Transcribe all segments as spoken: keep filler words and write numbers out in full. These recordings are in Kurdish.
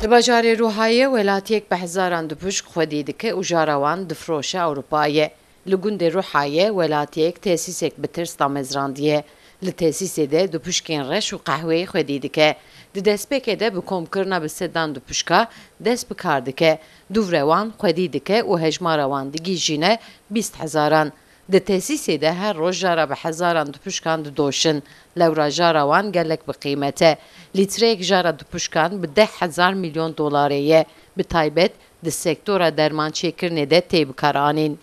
Li bajarê Ruhayê welatiyek bi hezaran dupuşk xwedî dike û jara wan difroşe Ewropayê. Li gundê Ruhayê welatiyek tesîsek bi tirs damezrandiye. Li tesîsê de dupuşkên reş û qehweyê xwedî dike. Di destpêkê de bi komkirina bi sedan dupuşka dest bi kar dike. Dûvre wan xwedî dike û hejmara wan digihîjîne bîst hezaran. Di tesîsê de her roj jara bi hezaran dupuşkan didoşin. Lewra jara wan gelek bi qîmet e. Lîtreyek jara dupuşkan bi deh hezar milyon dolarê ye. Bi taybet di sektora derman çêkirinê de tê bikaranîn.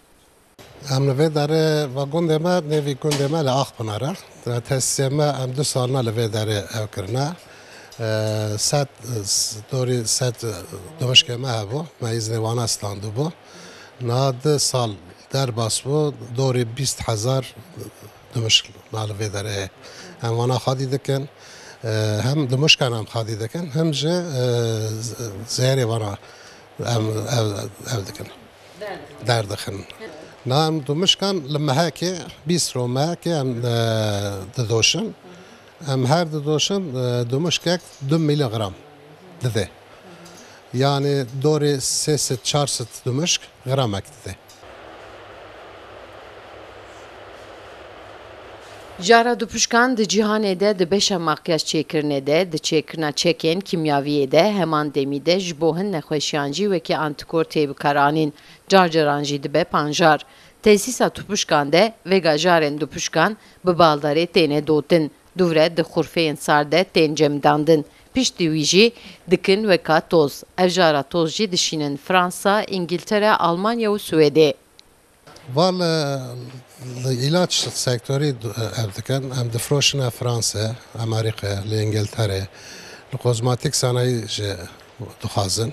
Em li vê derê va gundê me, nêvî gundê me li Axpınar e. Tesîsê me em du salina li vê derê ew kirine. Sed, dorî sed doşkê me hebû. Me îznê wana standibû. Niha du sal derbas bû, dorî bîst hezar dimuşk na li vê derê heye. Em wana xwedî dikin, e, hem dimuşkan em xwedî dikin, hem jî, e, z-, zêrê wana em ev, ev dikin. Derdixin. Na em dimuşkan li mehekê, bîst ro mehekê em, e, didoşin. Em her didoşin, e, dimuşkek du milogram dide. Yani dorê sê sed çar sed dimuşk gramek dide. Jara dupuşkan di cîhanê de di beşa makyaj çêkirinê de, di çêkirina çekên kîmyaviyê de, heman demî de ji bo hin nexweşiyan jî wekî antikor tê bikaranîn, carcaran jî dibe panjar. Tesîsa dupuşkan de vêga jarên dupuşkan bi baldarê têne dotin. Dûvre di xurfeyên sar de tên cemidandin. Piştî wî jî dikin weka toz. Ev jara toz jî dişînin Fransa, Îngiltere, Almanya û Swêdê. Val, e, li îlaç sektorî du-, ev dikin. Em difroşine Fransa, Amerîka, li Îngiltere, li kozmetîk sanayî jî dixwazin.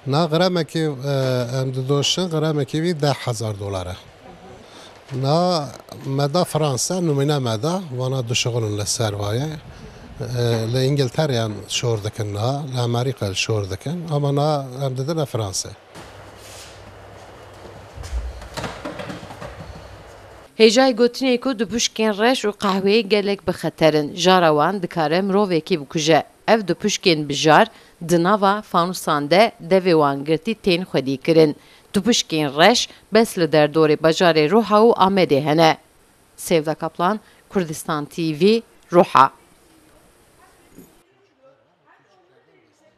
Na gramekî, e, em didoşin, gramekî wî deh hezar dolar e. Na me da Fransa, numûne me da, vana dişixulin li ser vayê. E, li Îngiltereyan şor dikin na, li Amerîka şor dikin, ama na em didine Fransa. Hêjayî gotinê ku dupuşkên reş û qehweyê gelek bi xeter in, jara wan dikare mirovekî bikuje. Ev dupuşkên bijar di nava fanûsan de devê wan girtî tên xwedî kirin. Dupuşkên reş bes li derdorê bajarê Roha û Amedê hene. Sevda Kaplan, Kurdistan T V, Roha.